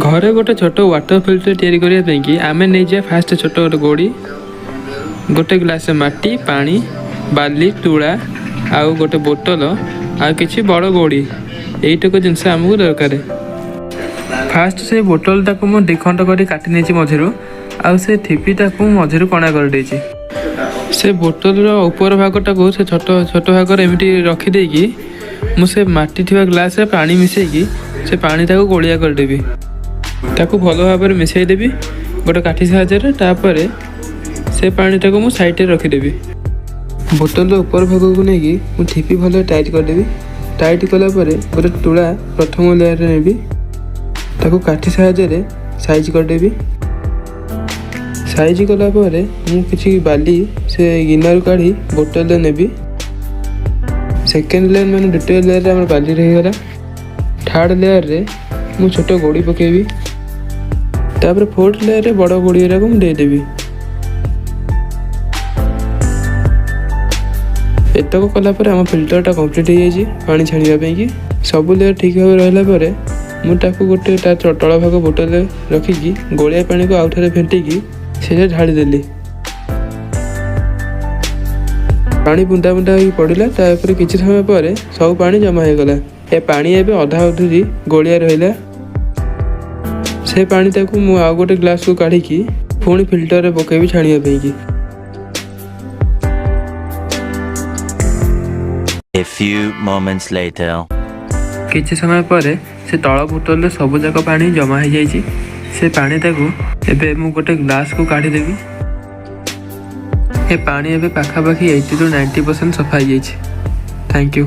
ଘରେ ଗୋଟେ ଛୋଟ ୱାଟର ଫିଲ୍ଟର ତିଆରି କରିବା ପାଇଁକି ଆମେ ନେଇଯିବା ଫାଷ୍ଟ ଛୋଟ ଗୋଟେ ଗୋଡ଼ି, ଗୋଟେ ଗ୍ଲାସ ମାଟି, ପାଣି, ବାଲି, ତୁଳା ଆଉ ଗୋଟେ ବୋତଲ ଆଉ କିଛି ବଡ଼ ଗୋଡ଼ି। ଏଇତକ ଜିନିଷ ଆମକୁ ଦରକାର। ଫାଷ୍ଟ ସେ ବୋତଲଟାକୁ ମୁଁ 2 ଖଣ୍ଡ କରି କାଟି ନେଇଛି ମଝିରୁ, ଆଉ ସେ ଠିପିଟାକୁ ମୁଁ ମଝିରୁ କଣା କରିଦେଇଛି। ସେ ବୋତଲର ଉପର ଭାଗଟାକୁ ସେ ଛୋଟ ଛୋଟ ଭାଗରେ ଏମିତି ରଖିଦେଇକି ମୁଁ ସେ ମାଟି ଥିବା ଗ୍ଲାସରେ ପାଣି ମିଶାଇକି ସେ ପାଣିଟାକୁ ଗୋଳିଆ କରିଦେବି। ତାକୁ ଭଲ ଭାବରେ ମିଶାଇ ଦେବି ଗୋଟେ କାଠି ସାହାଯ୍ୟରେ। ତାପରେ ସେ ପାଣିଟାକୁ ମୁଁ ସାଇଡ଼ରେ ରଖିଦେବି। ବୋତଲର ଉପର ଭାଗକୁ ନେଇକି ମୁଁ ଠିପି ଭଲରେ ଟାଇଟ୍ କରିଦେବି। ଟାଇଟ୍ କଲା ପରେ ଗୋଟେ ତୁଳା ପ୍ରଥମ ଲେୟାରରେ ନେବି। ତାକୁ କାଠି ସାହାଯ୍ୟରେ ସାଇଜ୍ କରିଦେବି। ସାଇଜ୍ କଲା ପରେ ମୁଁ କିଛି ବାଲି ସେ ଗିନାରୁ କାଢ଼ି ବୋତଲରେ ନେବି। ସେକେଣ୍ଡ ଲେୟାର ମାନେ ଦ୍ୱିତୀୟ ଲେୟାରରେ ଆମର ବାଲି ରହିଗଲା। ଥାର୍ଡ଼ ଲେୟାରରେ ମୁଁ ଛୋଟ ଗୋଡ଼ି ପକାଇବି। ତାପରେ ଫୋର୍ଥ ଲେୟାରରେ ବଡ଼ ଗୋଡ଼ି ଗୁଡ଼ାକୁ ମୁଁ ଦେଇଦେବି। ଏତକ କଲା ପରେ ଆମ ଫିଲ୍ଟରଟା କମ୍ପ୍ଲିଟ୍ ହେଇଯାଇଛି ପାଣି ଛାଣିବା ପାଇଁକି। ସବୁ ଲେୟାର ଠିକ୍ ଭାବେ ରହିଲା ପରେ ମୁଁ ତାକୁ ଗୋଟେ ତା ତଳ ଭାଗ ବୋତଲରେ ରଖିକି ଗୋଳିଆ ପାଣିକୁ ଆଉ ଥରେ ଫେଣ୍ଟିକି ସେଇଟା ଢାଳିଦେଲି। ପାଣି ବୁନ୍ଦା ବୁନ୍ଦା ହେଇକି ପଡ଼ିଲା। ତାପରେ କିଛି ସମୟ ପରେ ସବୁ ପାଣି ଜମା ହେଇଗଲା। ଏ ପାଣି ଏବେ ଅଧା ଅଧୁରି ଗୋଳିଆ ରହିଲା। ସେ ପାଣିଟାକୁ ମୁଁ ଆଉ ଗୋଟେ ଗ୍ଲାସକୁ କାଢ଼ିକି ପୁଣି ଫିଲ୍ଟରରେ ପକାଇବି ଛାଣିବା ପାଇଁକି। A few moments later. କିଛି ସମୟ ପରେ ସେ ତଳ ବୋତଲରେ ସବୁଯାକ ପାଣି ଜମା ହେଇଯାଇଛି। ସେ ପାଣିଟାକୁ ଏବେ ମୁଁ ଗୋଟେ ଗ୍ଲାସକୁ କାଢ଼ିଦେବି। ଏ ପାଣି ଏବେ ପାଖାପାଖି 80 ରୁ 90% ସଫା ହେଇଯାଇଛି। Thank you.